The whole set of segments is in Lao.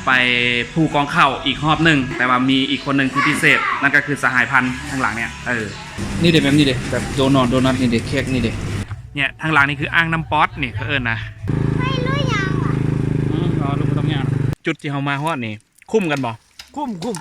ໄປພູກອງເຂົ້າອີກຮອບໜຶ່ງ, ແຕ່ວ່າມີອີກຄົນໜຶ່ງທີ່ພິເສດ, ນັ້ນກໍຄືສະຫາຍພັນທາງຫຼັງເນີ້ຍ. ເອີ ນີ້ເດ້ ແບບນີ້ເດ້ ແບບໂດນັດ ໂດນັດນີ້ເດ້ ເຄັກນີ້ເດ້. ເນີ້ຍ ທາງຫຼັງນີ້ຄືອ່າງນ້ຳປອດນີ້ ເຂົາເອີ້ນນະ. ໄປລຸຍຍາງຫວາ? ອືມ ບໍ່ ລຸຍບໍ່ຕ້ອງຍາງ. ຈຸດທີ່ເຮົາມາຮອດນີ້ ຄຸ້ມກັນບໍ່? ຄຸ້ມ ຄຸ້ມ.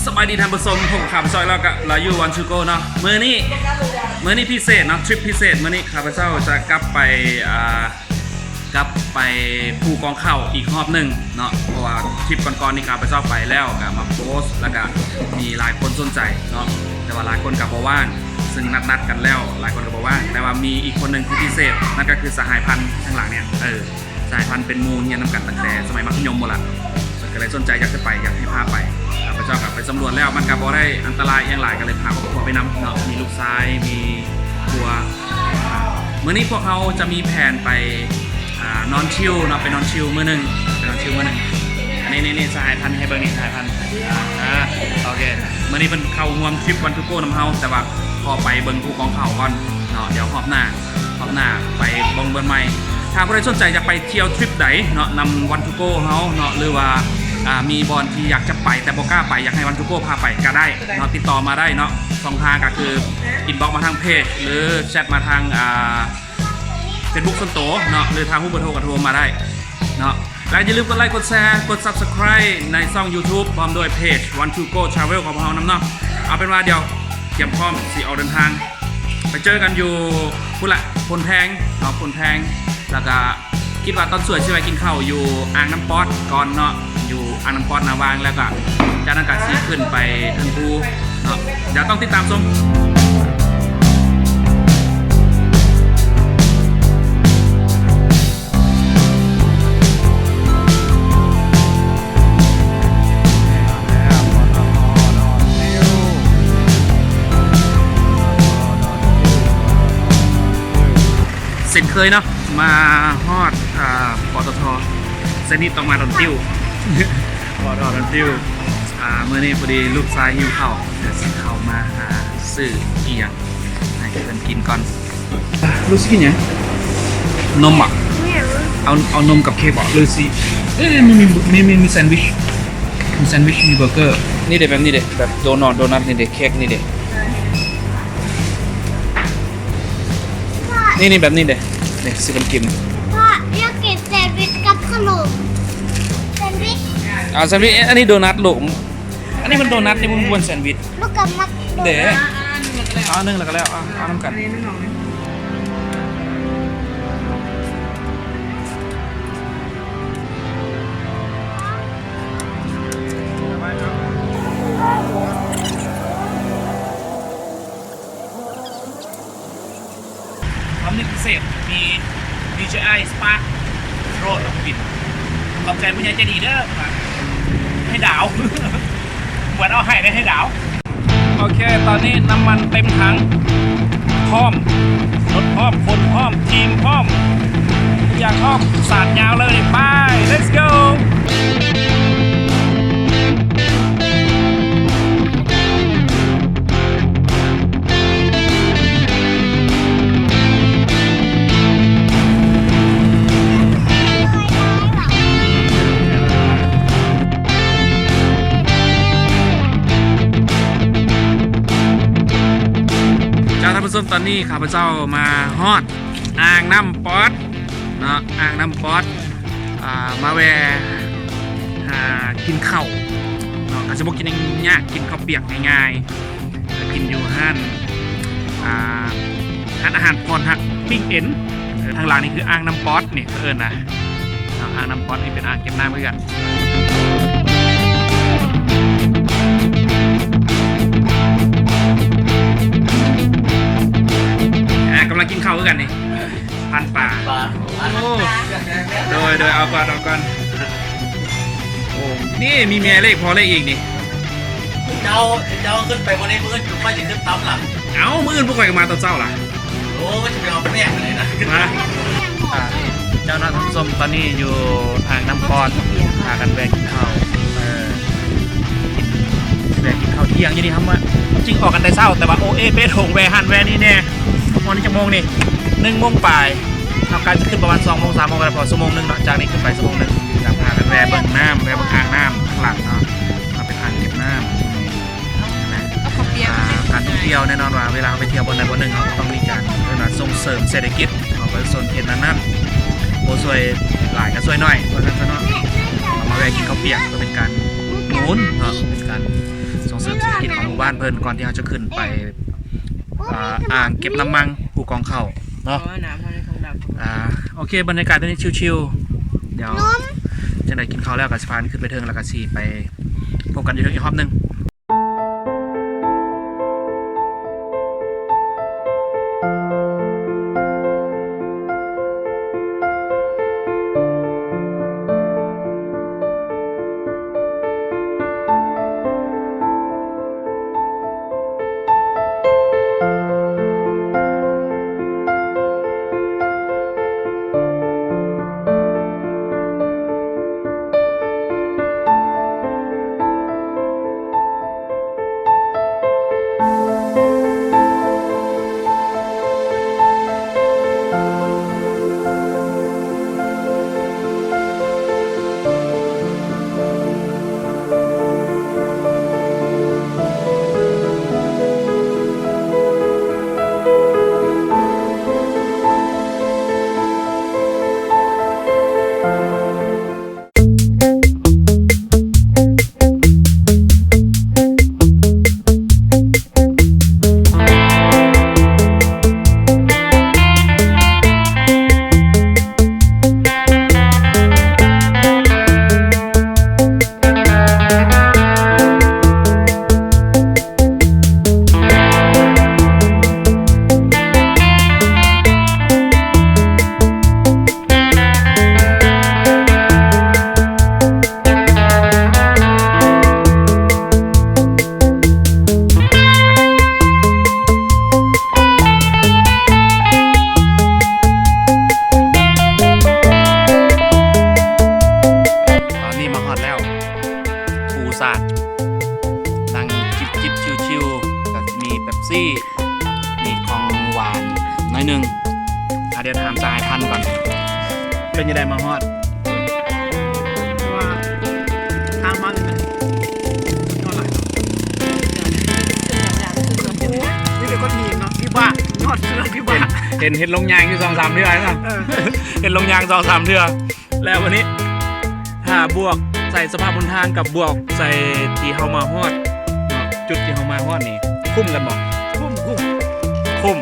ສະບາຍດີທ່ານຜູ້ຊົມ, ພົບກັບຂ້າພະເຈົ້າອີກແລ້ວ ກະລາຢູວັນທູໂກເນາະ. ມື້ນີ້ ມື້ນີ້ພິເສດເນາະ, ທຣິບພິເສດ. ມື້ນີ້ຂ້າພະເຈົ້າຈະກັບໄປ ອ່າ ກັບໄປພູກອງເຂົ້າອີກຮອບໜຶ່ງເນາະ, ເພາະວ່າທຣິບກ່ອນໆນີ້ຂ້າພະເຈົ້າໄປແລ້ວ ກະມາໂພສ ແລ້ວກະມີຫຼາຍຄົນສົນໃຈເນາະ, ແຕ່ວ່າຫຼາຍຄົນກະບໍ່ວ່າງ, ຊຶ່ງນັດໆກັນແລ້ວ ຫຼາຍຄົນກະບໍ່ວ່າງ, ແຕ່ວ່າມີອີກຄົນໜຶ່ງທີ່ພິເສດ, ນັ້ນກະຄືສະຫາຍພັນທາງຫຼັງເນີ້ຍ. ເອີ ສະຫາຍພັນເປັນໝູ່ຮຽນນຳກັນຕັ້ງແຕ່ສະໄໝມັດທະຍົມພຸ້ນລະ, ເພິ່ນກະເລີຍສົນໃຈຢາກຈະໄປ, ຢາກໃຫ້ພາໄປ. ຂ້າພະເຈົ້າກະໄປສຳຫຼວດແລ້ວ ມັນກະບໍ່ໄດ້ອັນຕະລາຍອີ່ຫຍັງຫຼາຍ, ກະເລີຍພາຄອບຄົວໄປນຳເນາະ, ມີລູກຊາຍ ມີຄົວ. ມື້ນີ້ພວກເຮົາຈະມີແຜນໄປ ອ່າ ນອນຊິວເນາະ, ໄປນອນຊິວມື້ໜຶ່ງ, ໄປນອນຊິວມື້ໜຶ່ງ. ອັນນີ້ ນີ້ ນີ້ ສະຫາຍພັນໃຫ້ເບິ່ງນີ້ ສະຫາຍພັນ. ອ່າ ໂອເຄ ມື້ນີ້ເພິ່ນເຂົ້າຮ່ວມທຣິບວັນທູໂກນຳເຮົາ, ແຕ່ວ່າຂໍໄປເບິ່ງພູກອງເຂົ້າກ່ອນເນາະ, ດຽວຮອບໜ້າ ຮອບໜ້າໄປເບິ່ງເບິ່ງໃໝ່. ຖ້າຜູ້ໃດສົນໃຈຢາກໄປທ່ຽວທຣິບໃດເນາະ ນຳວັນທູໂກເຮົາເນາະ, ຫຼືວ່າ ອ່າ ມີບ່ອນທີ່ຢາກຈະໄປແຕ່ບໍ່ກ້າໄປ, ຢາກໃຫ້ວັນທູໂກພາໄປກະໄດ້ເນາະ, ຕິດຕໍ່ມາໄດ້ເນາະ. ຊ່ອງທາງກະຄືອິນບັອກມາທາງເພຈ ຫຼືແຊັດມາທາງ ອ່າ ເຟສບຸກສ່ວນໂຕເນາະ, ຫຼືຖ້າຮູ້ເບີໂທກະໂທມາໄດ້ເນາະ. ແລະຢ່າລືມກົດໄລ ກົດແຊ ກົດຊັບສະຄຣາຍໃນຊ່ອງຢູທູບ ພ້ອມດ້ວຍເພຈ One to Go Travel ຂອງພວກເຮົານຳເນາະ. ເອົາເປັນວ່າດຽວກຽມພ້ອມຊິອອກເດີນທາງ, ໄປເຈີກັນຢູ່ພຸ້ນລະ ໂພນແພງເນາະ, ໂພນແພງ. ແລ້ວກະຄິດວ່າຕອນສວຍຊິໄປກິນເຂົ້າຢູ່ອ່າງນ້ຳປອດກ່ອນເນາະ, ຢູ່ອ່າງນ້ຳປອດນາວາງ, ແລ້ວກະຈາກນັ້ນກະຊິຂຶ້ນໄປເທິງພູເນາະ. ດຽວຕ້ອງຕິດຕາມຊົມ. ເຊັ່ນເຄີຍເນາະ ມາຮອດ ອ່າ ປຕທ ເສັ້ນນີ້ຕ້ອງມາດອນຕິວ ປຕທ ດອນຕິວ. ອ່າ ມື້ນີ້ພໍດີລູກຊາຍຫິວເຂົ້າ, ດຽວຊິເຂົ້າມາຫາຊື້ອີ່ຫຍັງໃຫ້ເພິ່ນກິນກ່ອນ. ລູກຊິກິນຫຍັງ? ນົມບໍ? ເອົາ ເອົານົມກັບເຄັກບໍ? ຫຼືຊິ ເອີ ມີ ມີ ມີ ມີແຊນວິຊ ມີແຊນວິຊ ມີເບີເກີ. ນີ້ເດ້ ແບບນີ້ເດ້ ແບບໂດນັດ ໂດນັດນີ້ເດ້ ເຄັກນີ້ເດ້. ນີ້ ນີ້ ແບບນີ້ເດ້ ນີ້ ຊິເປັນກິນ. ພໍ່ ຢາກກິນແຊນວິຊກັບຂະໜົມ. ແຊນວິຊ ອ່າ ແຊນວິຊ. ອັນນີ້ໂດນັດລູກ, ອັນນີ້ມັນໂດນັດ ນີ້ມັນບໍ່ແມ່ນແຊນວິຊ. ລູກກໍມັກໂດນັດເດ້. ເອົາໜຶ່ງແລ້ວກໍແລ້ວ ເອົາ ເອົານຳກັນ. ຄວາມນຶກພິເສດ ມີ ດີເຈໄອ ສະປາກ ໂຣດ ແລ້ວກໍບິນ. ຂອບໃຈຜູ້ໃຫຍ່ໃຈດີເດີ ໃຫ້ດາວ ເໝືອນເອົາໃຫ້ໄດ້ໃຫ້ດາວ. ໂອເຄ ຕອນນີ້ນ້ຳມັນເຕັມຖັງ ພ້ອມ ລົດພ້ອມ ຄົນພ້ອມ ທີມພ້ອມ ທຸກຢ່າງພ້ອມ ສາດຍາວເລີຍ. ໄປ ເລັດໂກ. ເຈົ້າ ທ່ານຜູ້ຊົມ, ຕອນນີ້ຂ້າພະເຈົ້າມາຮອດອ່າງນ້ຳປອດເນາະ, ອ່າງນ້ຳປອດ. ອ່າ ມາແວ່ຫາກິນເຂົ້າເນາະ, ກະຊິບໍ່ກິນຫຍັງຍາກ, ກິນເຂົ້າປຽກງ່າຍໆ, ກະກິນຢູ່ຮ້ານ ອ່າ ຮ້ານອາຫານພອນຮັກປີ້ງເອັນ. ເອີ ທາງຫຼັງນີ້ຄືອ່າງນ້ຳປອດນີ້ ເຂົາເອີ້ນນະເນາະ, ອ່າງນ້ຳປອດນີ້ເປັນອ່າງເກັບນ້ຳຄືກັນ. ອ່າ ກຳລັງກິນເຂົ້າຄືກັນນີ້. ພັນປາ ປາ ໂອ້ ໂດຍ ໂດຍ ເອົາກ່ອນ ເອົາກ່ອນ. ໂອ້ ນີ້ມີແມ່ເລກພໍ່ເລກອີກນີ້. ເຈົ້າ ເຈົ້າຂຶ້ນໄປບໍ່ໄດ້ ມື້ອື່ນຈຸມຂ້ອຍຊິຂຶ້ນຕາມຫຼັງ. ເອົ້າ ມື້ອື່ນພວກຂ້ອຍກໍມາຕອນເຊົ້າລະ. ໂອ້ ມັນຊິໄປເອົາແປ້ງໄປໄດ້ນະ ມາ. ອ່າ ເຈົ້າເນາະທ່ານຜູ້ຊົມ, ຕອນນີ້ຢູ່ອ່າງນ້ຳປອດ ພາກັນແວ່ກິນເຂົ້າ ເອີ ແວ່ກິນເຂົ້າທ່ຽງຢູ່ນີ້ ເຮົາມາ ຄວາມຈິງອອກກັນແຕ່ເຊົ້າ ແຕ່ວ່າໂອເອເປໂຖງ ແວ່ຫັ້ນແວ່ນີ້ແດ່. ຮອດນີ້ຈັກໂມງນີ້? ໜຶ່ງໂມງປາຍ. ເຮົາກະຈະຂຶ້ນປະມານສອງໂມງ ສາມໂມງກໍໄດ້ ເພາະຊົ່ວໂມງໜຶ່ງເນາະ ຈາກນີ້ຂຶ້ນໄປຊົ່ວໂມງໜຶ່ງ. ຈະພາກັນແວ່ເບິ່ງນ້ຳ ແວ່ເບິ່ງອ່າງນ້ຳຂ້າງຫຼັງເນາະ ເອົາເປັນອ່າງເກັບນ້ຳ. ເອົາເຂົ້າປຽກ ອ່າ ການທ່ອງທ່ຽວ ແນ່ນອນວ່າເວລາເຮົາໄປທ່ຽວບ່ອນໃດບ່ອນໜຶ່ງ ເຮົາກໍຕ້ອງມີການ ເອີ້ນວ່າສົ່ງເສີມເສດຖະກິດຂອງປະຊາຊົນເຂດນັ້ນໆ. ບໍ່ຊ່ວຍຫຼາຍກໍຊ່ວຍໜ້ອຍ ວ່າຊັ້ນຊະເນາະ. ເຮົາມາແວ່ກິນເຂົ້າປຽກ ເພື່ອເປັນການໜູນເນາະ ເປັນການສົ່ງເສີມເສດຖະກິດຂອງໝູ່ບ້ານເພິ່ນ ກ່ອນທີ່ເຮົາຈະຂຶ້ນໄປ ອ່າ ອ່າງເກັບນ້ຳມັງພູກອງເຂົ້າເນາະ. ເພາະວ່ານ້ຳເຮົາໃນຖົງດຳ. ອ່າ ໂອເຄ ບັນຍາກາດຕອນນີ້ຊິວໆ. ດຽວຈັ່ງໃດກິນເຂົ້າແລ້ວກໍຊິພາກັນຂຶ້ນໄປເທິງ ແລ້ວກໍຊິໄປພົບກັນຢູ່ເທິງອີກຮອບໜຶ່ງ. ຕອນນີ້ມາຮອດແລ້ວ ພູສາດ ນັ່ງຈິບໆ ຊິວໆ ກໍຊິມີເປັບຊີ ມີຂອງຫວານໜ້ອຍໜຶ່ງ. ອ່າ ດຽວຖາມສະຫາຍພັນກ່ອນ ເປັນຈັ່ງໃດມາຮອດ? ວ່າທາງມານີ້ມັນຍອດຫຼາຍເນາະ ມີແຕ່ກ້ອນຫີນເນາະ ວິບາກ ຍອດເຊື່ອວິບາກ. ເຫັນ ເຫັນລົງຍ່າງຢູ່ສອງສາມເທື່ອເນາະ ເອີ ເຫັນລົງຍ່າງສອງສາມເທື່ອ. ແລ້ວວັນນີ້ຖ້າບວກໃສ່ສະພາບຫົນທາງ ກັບບວກໃສ່ທີ່ເຮົາມາຮອດເນາະ ຈຸດທີ່ເຮົາມາຮອດນີ້ ຄຸ້ມກັນບໍ່? ຄຸ້ມ ຄຸ້ມ ຄຸ້ມ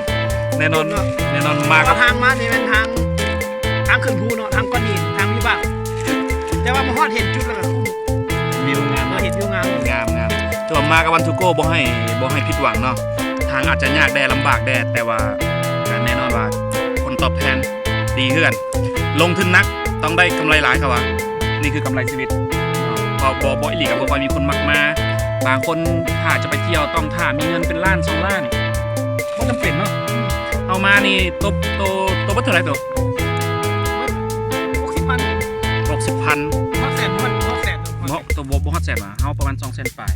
ແນ່ນອນ ຄຸ້ມເນາະ ແນ່ນອນ. ມາກັບ ທາງມານີ້ແມ່ນທາງ ທາງຂຶ້ນພູເນາະ ທາງກ້ອນຫີນ ທາງວິບາກ ແຕ່ວ່າມາຮອດເຫັນຈຸດແລ້ວກໍຄຸ້ມ ວິວງາມ ເອີ ເຫັນວິວງາມ ງາມ ງາມ. ຖືວ່າມາກັບວັນທູໂກ ບໍ່ໃຫ້ ບໍ່ໃຫ້ຜິດຫວັງເນາະ. ທາງອາດຈະຍາກແດ່ ລຳບາກແດ່ ແຕ່ວ່າກໍແນ່ນອນວ່າຜົນຕອບແທນ ດີເຮືອນ ລົງທຶນໜັກຕ້ອງໄດ້ກຳໄລຫຼາຍ ເຂົາວ່ານີ້ຄືກຳໄລຊີວິດ. ເພາະບໍ່ ບໍ່ອີ່ຫຼີກໍບໍ່ຄ່ອຍມີຄົນມັກມາ. ບາງຄົນຖ້າຈະໄປທ່ຽວຕ້ອງຖ້າມີເງິນເປັນລ້ານສອງລ້ານ ບໍ່ຈຳເປັນເນາະ. ເຮົາມານີ້ຕົວ ຕົວ ຕົວເບິດເທົ່າໃດຕົວ? ຫົກສິບພັນ ຫົກສິບພັນ ຮອດແສນ ຮອດ ຮອດແສນ ເນາະ ຕົວບໍ່ ບໍ່ຮອດແສນຫວາ ເຮົາປະມານສອງແສນປາຍ.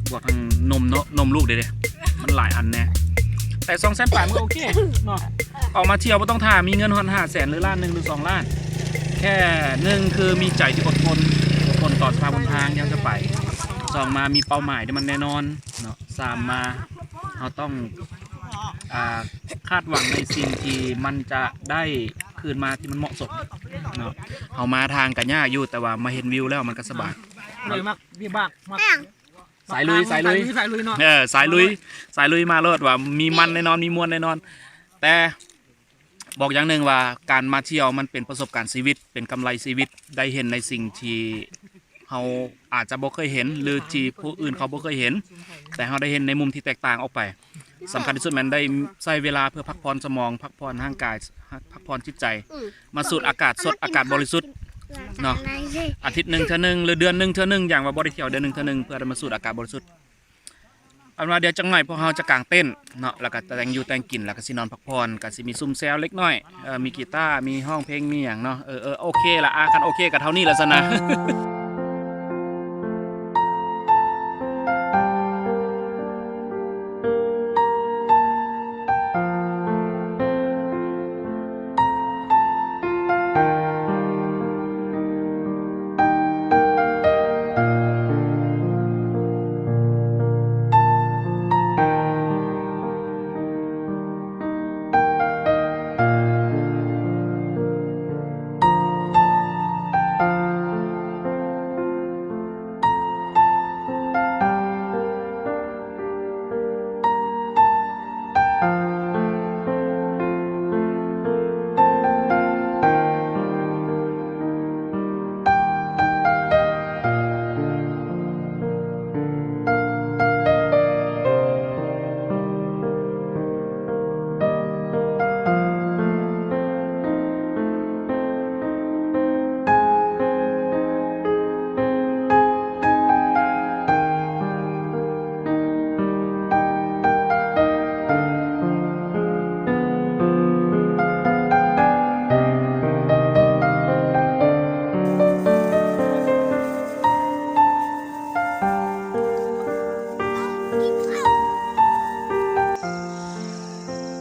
ບວກທັງນົມເນາະ ນົມລູກເດ້ ເດ້ ມັນຫຼາຍອັນແນ່ ແຕ່ສອງແສນປາຍມັນກໍໂອເຄເນາະ. ອອກມາທ່ຽວບໍ່ຕ້ອງຖ້າມີເງິນຮອດຫ້າແສນ ຫຼື ລ້ານໜຶ່ງ ຫຼື ສອງລ້ານ ແຄ່ໜຶ່ງຄືມີໃຈທີ່ອົດທົນ ອົດທົນຕໍ່ສະພາບຫົນທາງທີ່ເຮົາຈະໄປ, ສອງມາມີເປົ້າໝາຍທີ່ມັນແນ່ນອນເນາະ, ສາມມາເຮົາຕ້ອງ ອ່າ ຄາດຫວັງໃນສິ່ງທີ່ມັນຈະໄດ້ຄືນມາທີ່ມັນເໝາະສົມເນາະ. ເຮົາມາທາງກໍຍາກຢູ່ ແຕ່ວ່າມາເຫັນວິວແລ້ວມັນກໍສະບາຍ. ເລີຍມັກວິບາກ ມັກ ສາຍລຸຍ ສາຍລຸຍ ສາຍລຸຍເນາະ. ເອີ ສາຍລຸຍ ສາຍລຸຍມາໂລດ ວ່າມີມັນແນ່ນອນ ມີມ່ວນແນ່ນອນ. ແຕ່ບອກຢ່າງໜຶ່ງວ່າ ການມາທ່ຽວມັນເປັນປະສົບການຊີວິດ ເປັນກຳໄລຊີວິດ ໄດ້ເຫັນໃນສິ່ງທີ່ເຮົາອາດຈະບໍ່ເຄີຍເຫັນ ຫຼື ທີ່ຜູ້ອື່ນເຂົາບໍ່ເຄີຍເຫັນ ແຕ່ເຮົາໄດ້ເຫັນໃນມຸມທີ່ແຕກຕ່າງອອກໄປ. ສຳຄັນທີ່ສຸດແມ່ນໄດ້ໃຊ້ເວລາເພື່ອພັກຜ່ອນສະໝອງ ພັກຜ່ອນຮ່າງກາຍ ພັກຜ່ອນຈິດໃຈ ອືມ ມາສູດອາກາດສົດ ອາກາດບໍລິສຸດເນາະ. ອາທິດໜຶ່ງເທື່ອໜຶ່ງ ຫຼື ເດືອນໜຶ່ງເທື່ອໜຶ່ງ ຢ່າງວ່າບໍ່ໄດ້ທ່ຽວເດືອນໜຶ່ງເທື່ອໜຶ່ງ ເພື່ອໄດ້ມາສູດອາກາດບໍລິສຸດ. ເອົາເປັນວ່າດຽວຈັກໜ້ອຍພວກເຮົາຈະກາງເຕັນເນາະ ແລ້ວກໍແຕ່ງຢູ່ແຕ່ງກິນ ແລ້ວກໍຊິນອນພັກຜ່ອນ ກໍຊິມີຊຸມແຊວເລັກນ້ອຍ ເອີ ມີກີຕາ ມີຮ້ອງເພງ ມີຫຍັງເນາະ. ເອີ ເອີ ໂອເຄລະ ອາ ຄັນໂອເຄກໍເທົ່ານີ້ລະຊັ້ນນະ.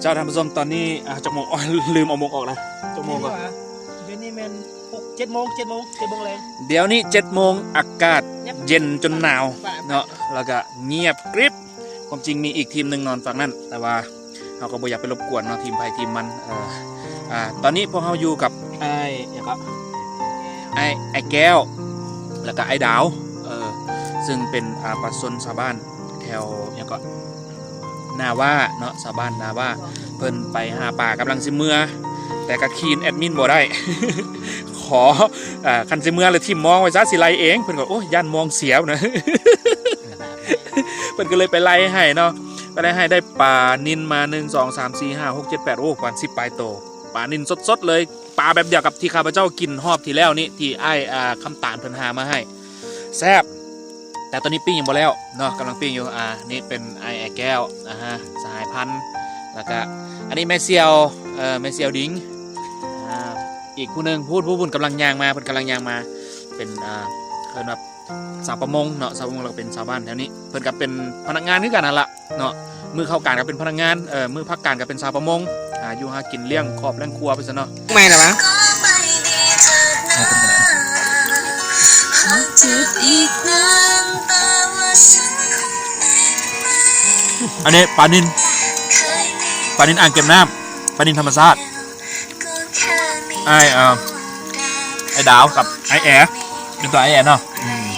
ເຈົ້າທ່ານຜູ້ຊົມ ຕອນນີ້ ອ່າ ຈັກໂມງ? ໂອ້ຍ ລືມເອົາໂມງອອກລະ ຈັກໂມງກໍ ດຽວນີ້ແມ່ນຫົກ ເຈັດໂມງ ເຈັດໂມງ ເຈັດໂມງແລງ ດຽວນີ້ເຈັດໂມງ ອາກາດເຢັນຈົນໜາວເນາະ ແລ້ວກໍງຽບກຣິບ. ຄວາມຈິງມີອີກທີມໜຶ່ງນອນຝັ່ງນັ້ນ ແຕ່ວ່າເຮົາກໍບໍ່ຢາກໄປລົບກວນເນາະ ທີມໃຜທີມມັນ. ເອີ ອ່າ ຕອນນີ້ພວກເຮົາຢູ່ກັບອ້າຍຫຍັງເກາະ ອ້າຍ ອ້າຍແກ້ວ ແລ້ວກໍອ້າຍດາວ ເອີ ຊຶ່ງເປັນ ອ່າ ປະຊາຊົນຊາວບ້ານແຖວຫຍັງເກາະ ນາວ່າເນາະ ຊາວບ້ານນາວ່າ ເພິ່ນໄປຫາປາກຳລັງຊິເມືອ ແຕ່ກໍຂີນແອດມິນບໍ່ໄດ້ ຂໍ ເອີ ຄັນຊິເມືອແລ້ວຖິ້ມມອງໄວ້ຊະ ຊິໄລ່ເອງ. ເພິ່ນກໍ ໂອ້ຍ ຢ້ານມອງເສຍນະ ເພິ່ນກໍເລີຍໄປໄລ່ໃຫ້ເນາະ ໄປໄລ່ໃຫ້ ໄດ້ປານິນມາ ໜຶ່ງ ສອງ ສາມ ສີ່ ຫ້າ ຫົກ ເຈັດ ແປດ ໂອ້ ປະມານສິບປາຍໂຕ ປານິນສົດໆເລີຍ ປາແບບດຽວກັບທີ່ຂ້າພະເຈົ້າກິນຮອບທີ່ແລ້ວນີ້ ທີ່ອ້າຍ ອ່າ ຄຳຕານເພິ່ນຫາມາໃຫ້ ແຊບ. ແຕ່ຕອນນີ້ປີ້ງຍັງບໍ່ແລ້ວເນາະ ກຳລັງປີ້ງຢູ່. ອ່າ ນີ້ເປັນອ້າຍແກ້ວ ອ່າ ສະຫາຍພັນ ແລ້ວກະອັນນີ້ແມ່ສ່ຽວ ເອີ ແມ່ສ່ຽວດິງ ອ່າ ອີກຜູ້ໜຶ່ງ ຜູ້ ຜູ້ ຜູ້ກຳລັງຍ່າງມາ ເພິ່ນກຳລັງຍ່າງມາ ເປັນ ອ່າ ເອີ້ນວ່າ ຊາວປະມົງເນາະ ຊາວປະມົງ ແລ້ວກໍເປັນຊາວບ້ານແຖວນີ້ ເພິ່ນກໍເປັນພະນັກງານຄືກັນຫັ້ນລະເນາະ. ມື້ເຂົ້າການກໍເປັນພະນັກງານ ເອີ ມື້ພັກການກໍເປັນຊາວປະມົງ ຫາຢູ່ຫາກິນລ້ຽງຄອບລ້ຽງຄົວໄປຊັ້ນເນາະ. ໃໝ່ລະວະ ອັນນີ້ປານິນ ປານິນອ່າງເກັບນ້ຳ ປານິນທຳມະຊາດ. ອ້າຍ ເອີ ອ້າຍດາວກັບອ້າຍແອ ເປັນຕົວອ້າຍແອເນາະ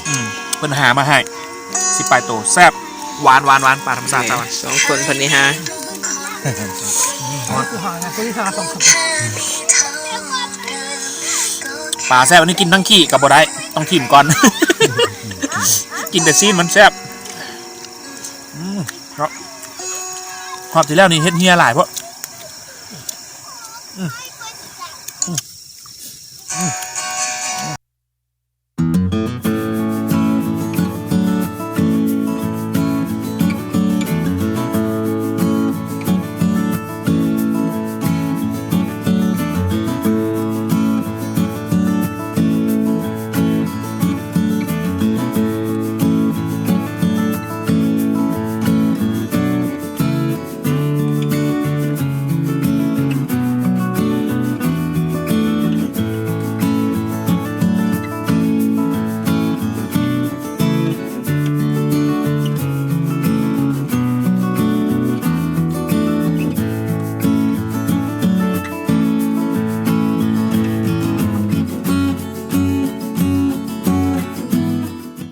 ອືມ ເພິ່ນຫາມາໃຫ້ສິບປາຍໂຕ ແຊບ ຫວານ ຫວານ ຫວານ ປາທຳມະຊາດ ແມ່ນ ສອງຄົນເພິ່ນນີ້ຫາ ປາແຊບ ອັນນີ້ກິນທັງຂີ້ກໍບໍ່ໄດ້ ຕ້ອງຖິ້ມກ່ອນ ກິນແຕ່ຊີ້ນມັນແຊບ. ອືມ ເນາະ ຮອບທີ່ແລ້ວນີ້ເຮັດເຮ່ຍຫຼາຍໂພດ. ອືມ ອືມ ອືມ